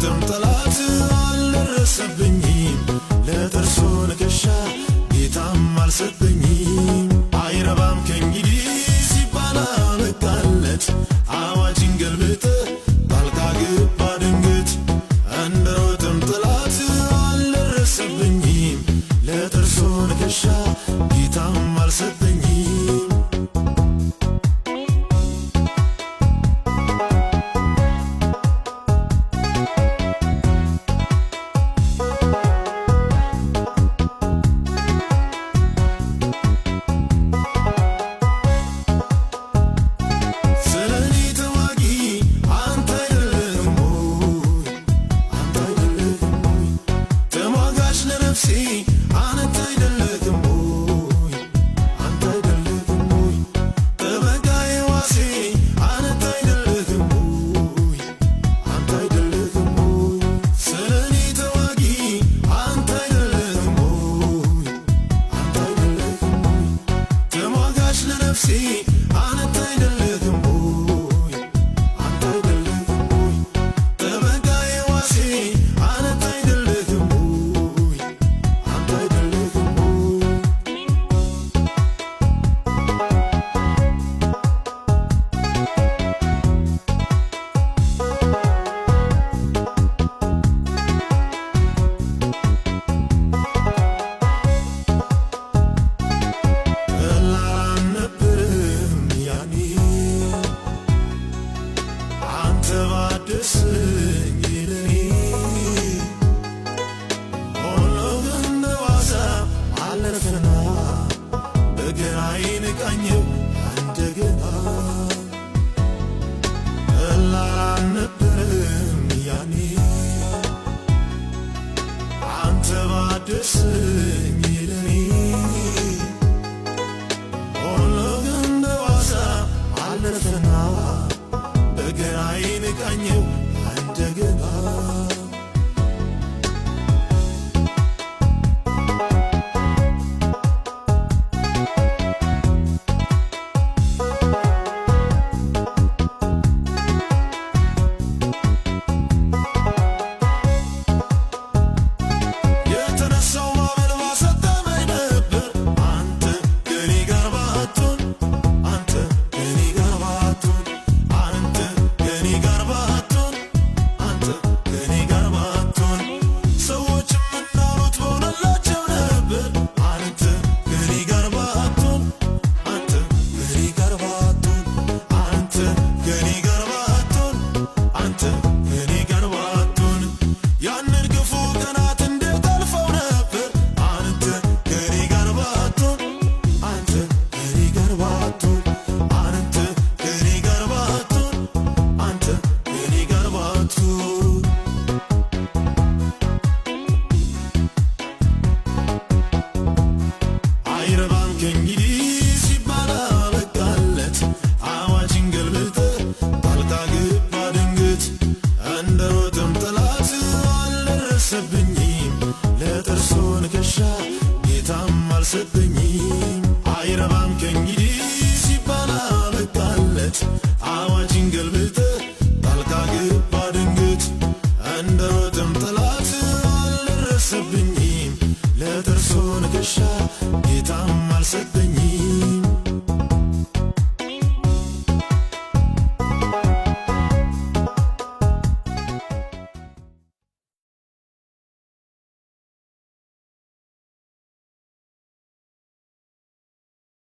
እንደሮጠም ጠላት አልደረሰብኝም፣ ለጥርሱ ንክሻ ጌታም አልሰጠኝም። አይረባም ከእንግዲህ ሲባል አበቃለት፣ አዋጅን ገልብጠህ ጣልቃ ገባ ድንገት። እንደሮጠም ጠላት አልደረሰብኝም፣ ለጥርሱ ንክሻ ጌታም አልሰጠኝም። ስለኔ ተዋጊ አንተ አይደለህም ወይ? አንተ አይደለህም ወይ? ተሟጋች ለነፍሴ አንተ አይደለህም ወይ? አንተ አይደለህም ወይ? ጠበቃዬ ዋሴ አንተ አይደለህም ወይ? አንተ አይደለህም ወይ? ስለኔ ተዋጊ አንተ አይደለህም ወይ? አንተ አይደለህም ወይ? ተሟጋች ለነፍሴ አንተ አይደለህም ወይ? አንተ አይደለህም ወይ? ጠበቃዬ ዋሴ አንተ አይደለህም ወይ? አንተ አይደለህም ወይ? ቀላል አልነበረም ያኔ አንተ ባትደርስልኝ ለኔ፣ ሆኖ ግን በዋዛ አለፈና በገናዬን ቃኘው እንደገና። ቀላል አልነበረም ያኔ አንተ ባትደርስልኝ ለኔ፣ ሆኖ ግን በዋዛ አለፈና በገናዬን ቃኘው እንደገና። የተነሳው ማዕበል ባሰጠመኝ ነበር፣ አንተ ከኔ ጋር ባትሆን፣ አንተ ከኔ ጋር ባትሆን፣ አንተ ከኔ ጋር ባትሆን፣ አንተ ከኔ ጋር ባትሆን፣ ሰዎችም እንዳሉት በሆነላቸው ነበር። አንተ ከኔ ጋር ባትሆን፣ አንተ ከኔ ጋር ባትሆን፣ አንተ ከኔ ጋር ባትሆን፣ አንተ ከኔ ጋር ባትሆን፣ ያንን ክፉ ቀናት እንዴት አልፈው ነበር። አንተ ከኔ ጋር ባትሆን፣ አንተ ከኔ ጋር ባትሆን፣ አንተ ከኔ ጋር ባትሆን፣ አንተ ከኔ ጋር ባትሆን። አይረባም ከእንግዲህ ሲባል አበቃለት፣ አዋጅን ገልብጠህ ጣልቃ ገባ ድንገት። እንደሮጠም ጠላት አልደረሰብኝም፣ ለጥርሱ ንክሻ ጌታም አልሰጠኝም። አይረባም ከእንግዲህ ሲባል አበቃለት፣ አዋጅን ገልብጠህ ጣልቃ ገባ ድንገት። እንደሮጠም ጠላት አልደረሰብኝም፣ ለጥርሱ ንክሻ